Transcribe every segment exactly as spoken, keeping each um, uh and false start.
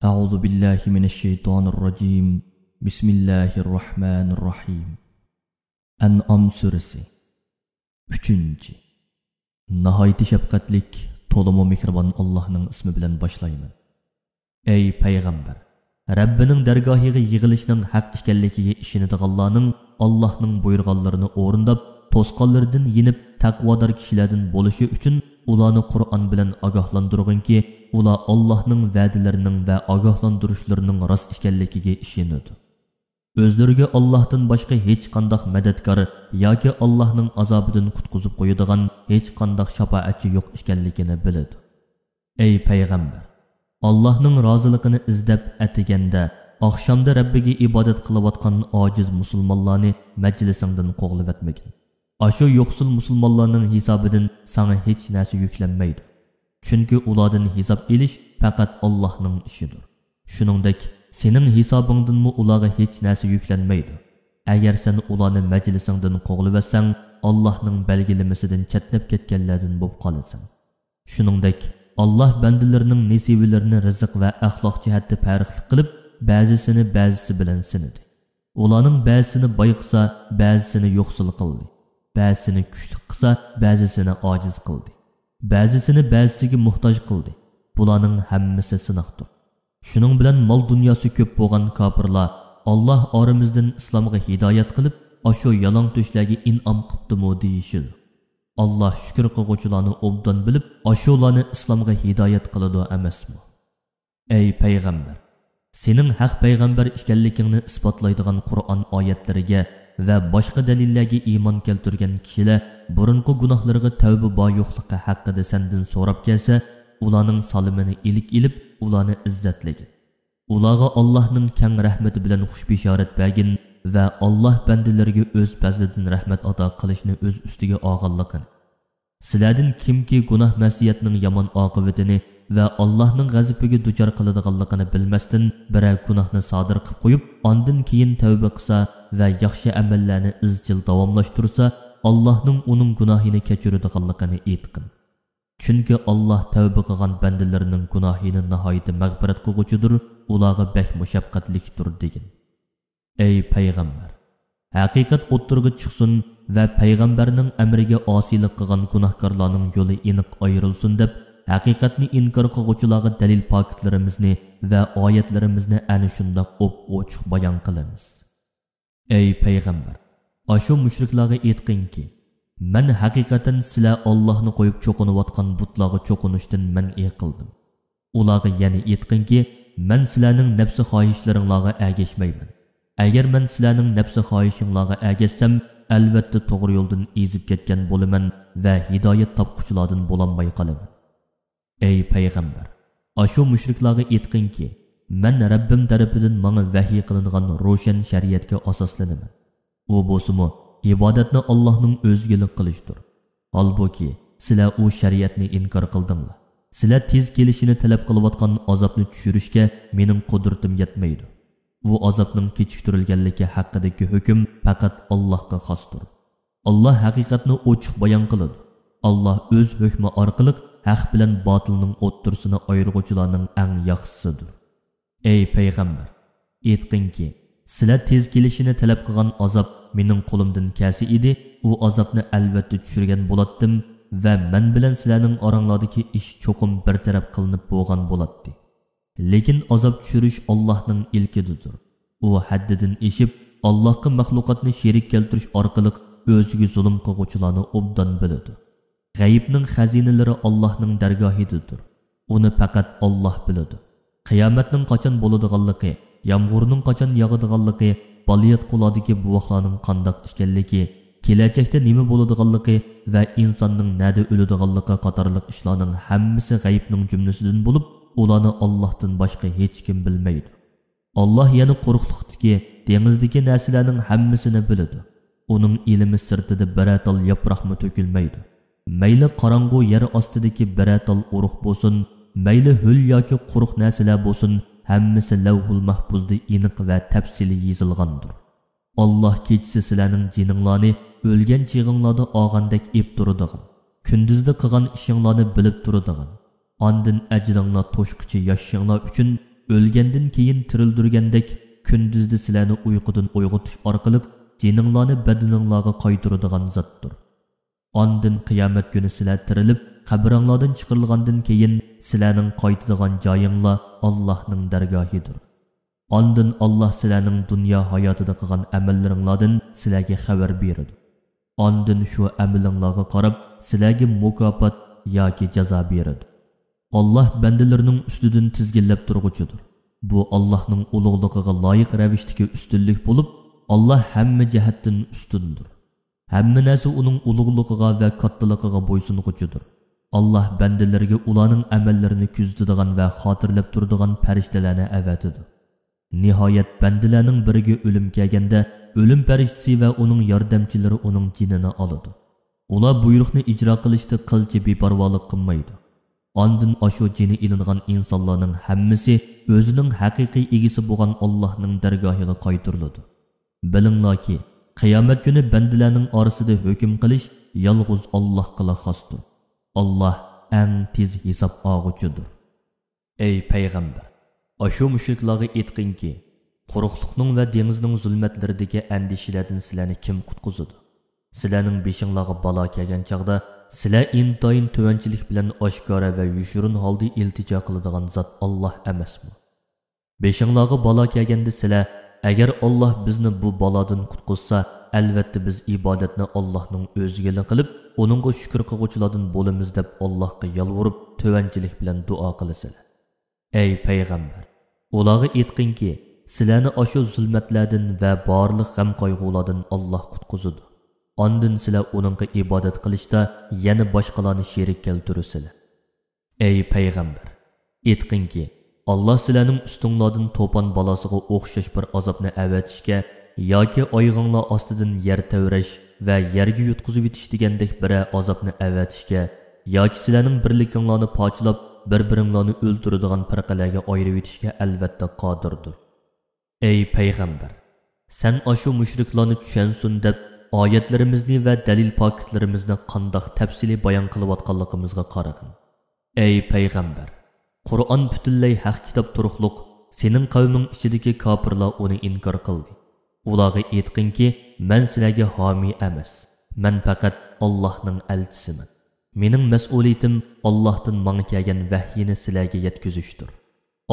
أعوذ بالله من الشيطان الرجيم. بسم الله الرحمن الرحيم. ئەنئام سۈرىسى. ئۈچىنچى. ناھايىتى شەپقەتلىك، تولىمۇ مېھرىبان ئاللاھنىڭ ئىسمى بىلەن باشلايمەن. ئەي پەيغەمبەر! رەببىنىڭ دەرگاھىغا يىغىلىشنىڭ ھەق ئىكەنلىكىگە ئىشىنىدىغانلارنىڭ ئاللاھنىڭ بۇيرۇغانلىرىنى ئورۇنداپ، توسقانلىرىدىن يېنىپ، تەقۋادار كىشىلەردىن بولۇشى ئۈچۈن ئۇلارنى قۇرئان بىلەن ئاگاھلاندۇرغىنكى، ئۇلار ئاللاھنىڭ ۋەدىلىرىنىڭ ۋە ئاگاھلاندۇرۇشلىرىنىڭ راست ئىكەنلىكىگە ئىشىنىدۇ. ئۆزلىرىگە ئاللاھتىن باشقا ھېچقانداق مەدەتكار ياكى ئاللاھنىڭ ئازابىدىن قۇتقۇزۇپ قويىدىغان ھېچقانداق شاپائەتچى يوق ئىكەنلىكىنى بىلىدۇ. ئەي پەيغەمبەر! ئاللاھنىڭ رازىلىقىنى ئىزدەپ ئەتىگەندە، ئاخشامدا رەببىگە ئىبادەت قىلىۋاتقان ئاجىز مۇسۇلمانلارنى مەجلىسىڭدىن قوغلىۋەتمىگىن. ئاشۇ يوقسۇل مۇسۇلمانلارنىڭ ھېسابىدىن ساڭا ھېچ نەرسە يۈكلەنمەيدۇ. چۈنكى ئۇلاردىن ھېساب ئېلىش پەقەت ئاللاھنىڭ ئىشىدۇر. شۇنىڭدەك، سېنىڭ ھېسابىڭدىنمۇ ئۇلارغا ھېچ نەرسە يۈكلەنمەيدۇ. ئەگەر سەن ئۇلارنى مەجلىسىڭدىن قوغلىۋەتسەڭ، ئاللاھنىڭ بەلگىلىمىسىدىن چەتنەپ كەتكەنلەردىن بولۇپ قالىسەن. شۇنىڭدەك، ئاللاھ بەندىلىرىنىڭ نېسىۋىلىرىنى رىزىق ۋە ئەخلاق جەھەتتە پەرقلىق قىلىپ، بەزىسىنى بەزىسى بىلەن سىنىدى. ئۇلارنىڭ بەزىسىنى باي قىلسا، بەزىسىنى يوقسۇل قىلدى. بەزىسىنى كۈچلۈك قىلسا، بەزىسىنى ئاجىز قىلدى. بەزىسىنى بەزىسىگە موھتاج قىلدى. بۇلارنىڭ ھەممىسى سىناقتۇر. شۇنىڭ بىلەن مال-دۇنياسى كۆپ بولغان كاپىرلار، ئاللاھ ئارىمىزدىن ئىسلامغا ھىدايەت قىلىپ، ئاشۇ يالاڭتۆشلەرگە ئىنئام قىپتىمۇ دېيىشىدۇ. ئاللاھ شۈكۈر قىلغۇچىلارنى ئوبدان بىلىپ، ئاشۇلارنى ئىسلامغا ھىدايەت قىلىدۇ ئەمەسمۇ؟ ئەي پەيغەمبەر! سېنىڭ ھەق پەيغەمبەر ئىكەنلىكىڭنى ئىسپاتلايدىغان قۇرئان ئايەتلىرىگە ۋە باشقا دەلىللەرگە ئىمان كەلتۈرگەن كىشىلەر بۇرۇنقى گۇناھلىرىغا تەۋبە بار-يوقلۇقى ھەققىدە سەندىن سوراپ كەلسە، ئۇلارنىڭ سالىمىنى ئىلىك ئېلىپ، ئۇلارنى ئىززەتلىگىن. ئۇلارغا ئاللاھنىڭ كەڭ رەھمىتى بىلەن خۇش بېشارەت بەرگىن ۋە ئاللاھ بەندىلىرىگە ئۆز پەزلىدىن رەھمەت ئاتا قىلىشنى ئۆز ئۈستىگە ئالغانلىقىنى، سىلەردىن كىمكى گۇناھ-مەسىيەتنىڭ يامان ئاقىۋىتىنى ۋە ئاللاھنىڭ غەزىپىگە دۇچار قىلىدىغانلىقىنى بىلمەستىن، بىرەر گۇناھنى سادىر قىلىپ قويۇپ، ئاندىن كېيىن تەۋبە قىلسا ۋە ياخشى ئەمەللەرنى ئىزچىل داۋاملاشتۇرسا، ئاللاھنىڭ ئۇنىڭ گۇناھىنى كەچۈرىدىغانلىقىنى ئېيتقىن. چۈنكى ئاللاھ تەۋبە قىلغان بەندىلىرىنىڭ گۇناھىنى ناھايىتى مەغپىرەت قىلغۇچىدۇر، ئۇلارغا بەكمۇ شەپقەتلىكتۇر، دېگىن. ئەي پەيغەمبەر! ھەقىقەت ئوتتۇرىغا چىقسۇن ۋە پەيغەمبەرنىڭ ئەمرىگە ئاسىيلىق قىلغان گۇناھكارلارنىڭ يولى ئېنىق ئايرىلسۇن دەپ، ھەقىقەتنى ئىنكار قىلغۇچىلارغا دەلىل-پاكىتلىرىمىزنى ۋە ئايەتلىرىمىزنى ئەنە شۇنداق ئوپئوچۇق بايان قىلىمىز. ئەي پەيغەمبەر! ئاشۇ مۇشرىكلارغا ئېيتقىنكى، مەن ھەقىقەتەن سىلەر ئاللاھنى قويۇپ چوقۇنۇۋاتقان بۇتلارغا چوقۇنۇشتىن مەنئى قىلدىم. ئۇلارغا يەنە ئېيتقىنكى، مەن سىلەرنىڭ نەپسى خاھىشلىرىڭلارغا ئەگەشمەيمەن. ئەگەر مەن سىلەرنىڭ نەپسى خاھىشىڭلارغا ئەگەشسەم، ئەلۋەتتە توغرا يولدىن ئېزىپ كەتكەن بولىمەن ۋە ھىدايەت تاپقۇچىلاردىن بولالماي قالىمەن. ئەي پەيغەمبەر! ئاشۇ مۇشرىكلارغا ئېيتقىنكى، مەن رەببىم تەرىپىدىن ماڭا ۋەھىي قىلىنغان روشەن شەرىئەتكە ئاساسلىنىمەن. ئۇ بولسىمۇ ئىبادەتنى ئاللاھنىڭ ئۆزىگىلا قىلىشتۇر. ھالبۇكى، سىلەر ئۇ شەرىئەتنى ئىنكار قىلدىڭلار. سىلەر تېز كېلىشىنى تەلەپ قىلىۋاتقان ئازابنى چۈشۈرۈشكە مېنىڭ قۇدرىتىم يەتمەيدۇ. ئۇ ئازابنىڭ كېچىكتۈرۈلگەنلىكى ھەققىدىكى ھۆكۈم پەقەت ئاللاھقا خاستۇر. ئاللاھ ھەقىقەتنى ئوچۇق بايان قىلىدۇ. ئاللاھ ئۆز ھۆكمى ئارقىلىق ھەق بىلەن باتىلنىڭ ئوتتۇرىسىنى ئايرىغۇچىلارنىڭ ئەڭ ياخشىسىدۇر. ئەي پەيغەمبەر! ئېيتقىنكى، سىلەر تېز كېلىشىنى تەلەپ قىلغان ئازاب مېنىڭ قولۇمدىن كەلسە ئىدى، ئۇ ئازابنى ئەلۋەتتە چۈشۈرگەن بولاتتىم ۋە مەن بىلەن سىلەرنىڭ ئاراڭلاردىكى ئىش چوقۇم بىر تەرەپ قىلىنىپ بولغان بولاتتى. لېكىن ئازاب چۈشۈرۈش ئاللاھنىڭ ئىلكىدىدۇر. ئۇ ھەددىدىن ئېشىپ، ئاللاھقا مەخلۇقاتنى شېرىك كەلتۈرۈش ئارقىلىق ئۆزىگە زۇلۇم قىلغۇچىلارنى ئوبدان بىلىدۇ. غەيىبنىڭ خەزىنىلىرى ئاللاھنىڭ دەرگاھىدىدۇر. ئۇنى پەقەت ئاللاھ بىلىدۇ. قىيامەتنىڭ قاچان بولىدىغانلىقى، يامغۇرنىڭ قاچان ياغىدىغانلىقى، بالىياتقۇلاردىكى بوۋاقلارنىڭ قانداق ئىكەنلىكى، كېلەچەكتە نېمە بولىدىغانلىقى ۋە ئىنساننىڭ نەدە ئۆلىدىغانلىقى قاتارلىق ئىشلارنىڭ ھەممىسى غەيىبنىڭ جۈملىسىدىن بولۇپ، ئۇلارنى ئاللاھتىن باشقا ھېچكىم بىلمەيدۇ. ئاللاھ يەنە قۇرۇقلۇقتىكى، دېڭىزدىكى نەرسىلەرنىڭ ھەممىسىنى بىلىدۇ. ئۇنىڭ ئىلمى سىرتىدا بىرەر تال ياپراقمۇ تۆكۈلمەيدۇ. مەيلى قاراڭغۇ يەر ئاستىدىكى بىرەر تال ئۇرۇق بولسۇن، مەيلى ھۆل ياكى قۇرۇق نەرسىلەر بولسۇن، ھەممىسى لەۋھۇل مەھپۇزدا ئېنىق ۋە تەپسىلىي يېزىلغاندۇر. ئاللاھ كېچىسى سىلەرنىڭ جېنىڭلارنى ئۆلگەن چېغىڭلاردا ئالغاندەك ئېلىپ تۇرىدىغان، كۈندۈزدە قىلغان ئىشىڭلارنى بىلىپ تۇرىدىغان، ئاندىن ئەجىلىڭلار توشقىچە ياشىشىڭلار ئۈچۈن ئۆلگەندىن كېيىن تىرىلدۈرگەندەك، كۈندۈزدە سىلەرنى ئۇيقۇدىن ئويغىتىش ئارقىلىق جېنىڭلارنى بەدىنىڭلارغا قايتۇرىدىغان زاتتۇر. ئاندىن قىيامەت كۈنى سىلەر تىرىلىپ، قەبرەڭلاردىن چىقىرىلغاندىن كېيىن، سىلەرنىڭ قايتىدىغان جايىڭلار ئاللاھنىڭ دەرگاھىدۇر. ئاندىن ئاللاھ سىلەرنىڭ دۇنيا ھاياتىدا قىلغان ئەمەللىرىڭلاردىن سىلەرگە خەۋەر بېرىدۇ. ئاندىن شۇ ئەمىلىڭلارغا قاراپ سىلەرگە مۇكاپات ياكى جازا بېرىدۇ. ئاللاھ بەندىلىرىنىڭ ئۈستىدىن تىزگىنلەپ تۇرغۇچىدۇر. بۇ ئاللاھنىڭ ئۇلۇغلۇقىغا لايىق رەۋىشتىكى ئۈستۈنلۈك بولۇپ، ئاللاھ ھەممە جەھەتتىن ئۈستۈندۇر. ھەممە نەرسە ئۇنىڭ ئۇلۇغلۇقىغا ۋە كاتتىلىقىغا بويسۇنغۇچىدۇر. ئاللاھ بەندىلىرىگە ئۇلارنىڭ ئەمەللىرىنى كۆزىتىدىغان ۋە خاتىرىلەپ تۇرىدىغان پەرىشتىلەرنى ئەۋەتىدۇ. نىھايەت، بەندىلەرنىڭ بىرىگە ئۆلۈم كەلگەندە، ئۆلۈم پەرىشتىسى ۋە ئۇنىڭ ياردەمچىلىرى ئۇنىڭ جېنىنى ئالىدۇ. ئۇلار بۇيرۇقنى ئىجرا قىلىشتا قىلچە بىپەرۋالىق قىلمايدۇ. ئاندىن ئاشۇ جېنى ئېلىنغان ئىنسانلارنىڭ ھەممىسى ئۆزىنىڭ ھەقىقىي ئىگىسى بولغان ئاللاھنىڭ دەرگاھىغا قايتۇرۇلىدۇ. بىلىڭلاركى، قىيامەت كۈنى بەندىلەرنىڭ ئارىسىدا ھۆكۈم قىلىش يالغۇز ئاللاھقىلا خاستۇر. ئاللاھ ئەڭ تېز ھېساب ئالغۇچىدۇر. ئەي پەيغەمبەر، ئاشۇ مۇشرىكلارغا ئېيتقىنكى، قۇرۇقلۇقنىڭ ۋە دېڭىزنىڭ زۇلمەتلىرىدىكى ئەندىشىلەردىن سىلەرنى كىم قۇتقۇزىدۇ؟ سىلەرنىڭ بېشىڭلارغا بالا كەلگەن چاغدا، سىلەر ئىنتايىن تۆۋەنچىلىك بىلەن ئاشكارا ۋە يوشۇرۇن ھالدا ئىلتىجا قىلىدىغان زات ئاللاھ ئەمەسمۇ؟ بېشىڭلارغا بالا كەلگەندە سىلەر، ئەگەر ئاللاھ بىزنى بۇ بالادىن قۇتقۇزسا، ئەلۋەتتە بىز ئىبادەتنى ئاللاھنىڭ ئۆزىگىلا قىلىپ، ئۇنىڭغا شۈكۈر قىلغۇچىلاردىن بولىمىز دەپ ئاللاھقا يالۋۇرۇپ، تۆۋەنچىلىك بىلەن دۇئا قىلىسىلەر. ئەي پەيغەمبەر، ئۇلارغا ئېيتقىنكى، سىلەرنى ئاشۇ زۇلمەتلەردىن ۋە بارلىق غەم-قايغۇلاردىن ئاللاھ قۇتقۇزىدۇ. ئاندىن سىلەر ئۇنىڭغا ئىبادەت قىلىشتا يەنە باشقىلارنى شېرىك كەلتۈرىسىلەر. ئەي پەيغەمبەر، ئېيتقىنكى، ئاللاھ سىلەرنىڭ ئۈستۈڭلاردىن توپان بالاسىغا ئوخشاش بىر ئازابنى ئەۋەتىشكە ياكى ئايىغىڭلار ئاستىدىن يەر تەۋرەش ۋە يەرگە يۇتقۇزۇۋېتىش دېگەندەك بىرەر ئازابنى ئەۋەتىشكە ياكى سىلەرنىڭ بىرلىكىڭلارنى پارچىلاپ، بىر-بىرىڭلارنى ئۆلتۈرىدىغان پىرقىلەرگە ئايرىۋېتىشكە ئەلۋەتتە قادىردۇر. ئەي پەيغەمبەر، سەن ئاشۇ مۇشرىكلارنى چۈشەنسۇن دەپ، ئايەتلىرىمىزنى ۋە دەلىل پاكىتلىرىمىزنى قانداق تەپسىلىي بايان قىلىۋاتقانلىقىمىزغا قارىغىن. ئەي پەيغەمبەر، قۇرئان پۈتۈنلەي ھەق كىتاب تۇرۇقلۇق، سېنىڭ قەۋمىڭ ئىچىدىكى كاپىرلار ئۇنى ئىنكار قىلدى. ئۇلارغا ئېيتقىنكى، مەن سىلەرگە ھامىي ئەمەس، مەن پەقەت ئاللاھنىڭ ئەلچىسىمەن. مېنىڭ مەسئۇلىيىتىم ئاللاھتىن ماڭا كەلگەن ۋەھيىنى سىلەرگە يەتكۈزۈشتۇر.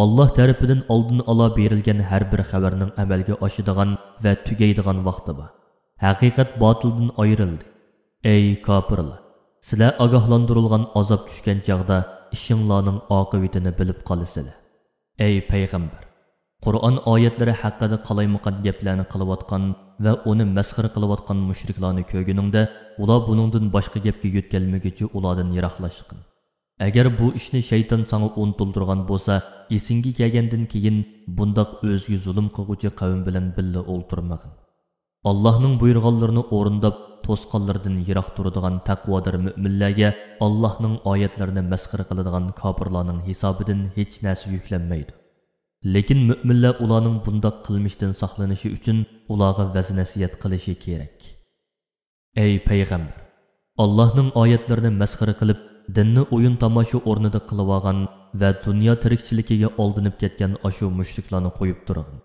ئاللاھ تەرىپىدىن ئالدىن ئالا بېرىلگەن ھەر بىر خەۋەرنىڭ ئەمەلگە ئاشىدىغان ۋە تۈگەيدىغان ۋاقتى بار. ھەقىقەت باتىلدىن ئايرىلدى. ئەي كاپىرلار! سىلەر ئاگاھلاندۇرۇلغان ئازاب چۈشكەن چاغدا ئىشىڭلارنىڭ ئاقىۋىتىنى بىلىپ قالىسىلەر. ئەي پەيغەمبەر! قۇرئان ئايەتلىرى ھەققىدە قالايمىقان گەپلەرنى قىلىۋاتقان ۋە ئۇنى مەسخىرە قىلىۋاتقان مۇشرىكلارنى كۆرگىنىڭدە، ئۇلار بۇنىڭدىن باشقا گەپكە يۆتكەلمىگۈچە ئۇلاردىن يىراقلاشقىن. ئەگەر بۇ ئىشنى شەيتان ساڭا ئۇنتۇلدۇرغان بولسا، ئېسىڭگە كەلگەندىن كېيىن بۇنداق ئۆزىگە زۇلۇم قىلغۇچى قەۋم بىلەن بىللە ئولتۇرمىغىن. ئاللاھنىڭ بۇيرۇغانلىرىنى ئورۇنداپ، توسقانلىرىدىن يىراق تۇرىدىغان تەقۋادار مۆمىنلەرگە ئاللاھنىڭ ئايەتلىرىنى مەسخىرە قىلىدىغان كاپىرلارنىڭ ھېسابىدىن ھېچ نەرسە يۈكلەنمەيدۇ. لېكىن مۆمىنلەر ئۇلارنىڭ بۇنداق قىلمىشتىن ساقلىنىشى ئۈچۈن ئۇلارغا ۋەز-نەسىھەت قىلىشى كېرەك. ئەي پەيغەمبەر! ئاللاھنىڭ ئايەتلىرىنى مەسخىرە قىلىپ، دىننى ئويۇن-تاماشا ئورنىدا قىلىۋالغان ۋە دۇنيا تىرىكچىلىكىگە ئالدىنىپ كەتكەن ئاشۇ مۇشرىكلارنى قويۇپ تۇرغىن.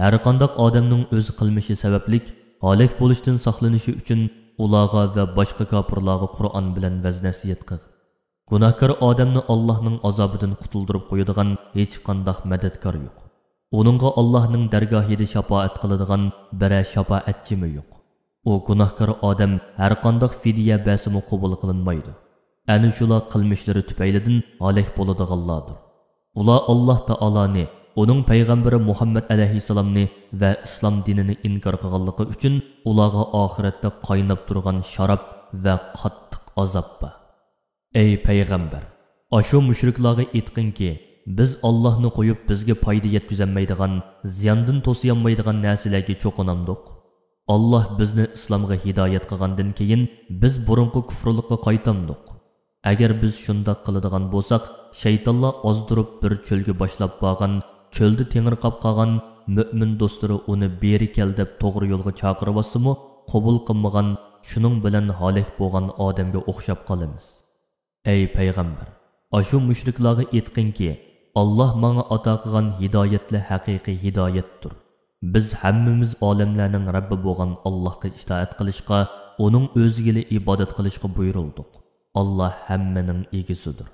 ھەرقانداق ئادەمنىڭ ئۆز قىلمىشى سەۋەبلىك ھالاك بولۇشتىن ساقلىنىشى ئۈچۈن ئۇلارغا ۋە باشقا كاپىرلارغا قۇرئان بىلەن ۋەز-نەسىھەت قىلغىن. گۇناھكار ئادەمنى ئاللاھنىڭ ئازابىدىن قۇتۇلدۇرۇپ قويىدىغان ھېچقانداق مەدەتكار يوق. ئۇنىڭغا ئاللاھنىڭ دەرگاھىدا شاپائەت قىلىدىغان بىرەر شاپائەتچىمۇ يوق. ئۇ گۇناھكار ئادەم ھەرقانداق فىدىيە بەرسىمۇ قوبۇل قىلىنمايدۇ. ئەنە شۇلار قىلمىشلىرى تۈپەيلىدىن ھالاك بولىدىغانلاردۇر. ئۇلار ئاللاھ تائالانى، ئۇنىڭ پەيغەمبىرى مۇھەممەد ئەلەيھىسسالامنى ۋە ئىسلام دىنىنى ئىنكار قىلغانلىقى ئۈچۈن ئۇلارغا ئاخىرەتتە قايناپ تۇرغان شاراب ۋە قاتتىق ئازاب بار. ئەي پەيغەمبەر! ئاشۇ مۇشرىكلارغا ئېيتقىنكى، بىز ئاللاھنى قويۇپ بىزگە پايدا يەتكۈزەلمەيدىغان، زىياندىن توسىيالمايدىغان نەرسىلەرگە چوقۇنامدۇق؟ ئاللاھ بىزنى ئىسلامغا ھىدايەت قىلغاندىن كېيىن بىز بۇرۇنقى كۇفرلۇققا قايتامدۇق؟ ئەگەر بىز شۇنداق قىلىدىغان بولساق، شەيتانلار ئازدۇرۇپ بىر چۆلگە باشلاپ بارغان، چۆلدە تېڭىرقاپ قالغان، مۆمىن دوستلىرى ئۇنى بېرى كەل دەپ توغرا يولغا چاقىرىۋاتسىمۇ قوبۇل قىلمىغان، شۇنىڭ بىلەن ھالاك بولغان ئادەمگە ئوخشاپ قالىمىز. ئەي پەيغەمبەر! ئاشۇ مۇشرىكلارغا ئېيتقىنكى، ئاللاھ ماڭا ئاتا قىلغان ھىدايەتلا ھەقىقىي ھىدايەتتۇر. بىز ھەممىمىز ئالەملەرنىڭ رەببى بولغان ئاللاھقا ئىتائەت قىلىشقا، ئۇنىڭ ئۆزىگىلا ئىبادەت قىلىشقا بۇيرۇلدۇق. ئاللاھ ھەممىنىڭ ئىگىسىدۇر.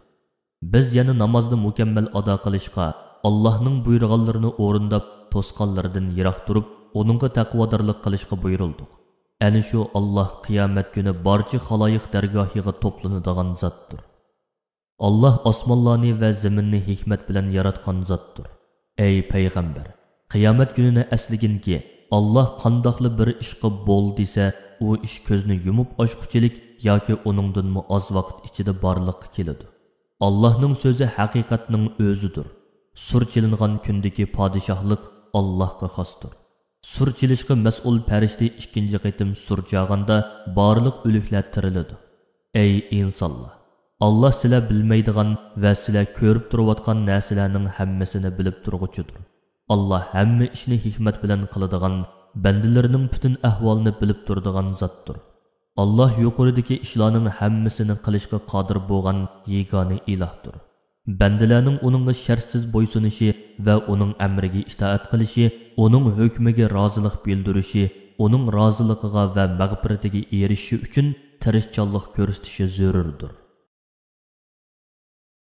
بىز يەنە نامازنى مۇكەممەل ئادا قىلىشقا، ئاللاھنىڭ بۇيرۇغانلىرىنى ئورۇنداپ، توسقانلىرىدىن يىراق تۇرۇپ، ئۇنىڭغا تەقۋادارلىق قىلىشقا بۇيرۇلدۇق. ئەنە شۇ ئاللاھ قىيامەت كۈنى بارچە خالايىق دەرگاھىغا توپلىنىدىغان زاتتۇر. ئاللاھ ئاسمانلارنى ۋە زېمىننى ھېكمەت بىلەن ياراتقان زاتتۇر. ئەي پەيغەمبەر، قىيامەت كۈنىنى ئەسلىگىنكى، ئاللاھ قانداقلا بىر ئىشقا بول دېسە، ئۇ ئىش كۆزنى يۇمۇپ ئاچقۇچىلىك ياكى ئۇنىڭدىنمۇ ئاز ۋاقىت ئىچىدە بارلىققا كېلىدۇ. ئاللاھنىڭ سۆزى ھەقىقەتنىڭ ئۆزىدۇر. سۇر چېلىنغان كۈندىكى پادىشاھلىق ئاللاھقا خاستۇر. سۇر چېلىشقا مەسئۇل پەرىشتە ئىككىنچى قېتىم سۇر چالغاندا، بارلىق ئۆلۈكلەر تىرىلىدۇ. ئەي ئىنسانلار! ئاللاھ سىلەر بىلمەيدىغان ۋە سىلەر كۆرۈپ تۇرۇۋاتقان نەرسىلەرنىڭ ھەممىسىنى بىلىپ تۇرغۇچىدۇر. ئاللاھ ھەممە ئىشنى ھېكمەت بىلەن قىلىدىغان، بەندىلىرىنىڭ پۈتۈن ئەھۋالىنى بىلىپ تۇرىدىغان زاتتۇر. ئاللاھ يۇقىرىدىكى ئىشلارنىڭ ھەممىسىنى قىلىشقا قادىر بولغان يېگانە ئىلاھتۇر. بەندىلەرنىڭ ئۇنىڭغا شەرتسىز بويسۇنۇشى ۋە ئۇنىڭ ئەمرىگە ئىتائەت قىلىشى، ئۇنىڭ ھۆكمىگە رازىلىق بىلدۈرۈشى، ئۇنىڭ رازىلىقىغا ۋە مەغپىرىتىگە ئېرىشىشى ئۈچۈن تىرىشچانلىق كۆرسىتىشى زۆرۈردۇر.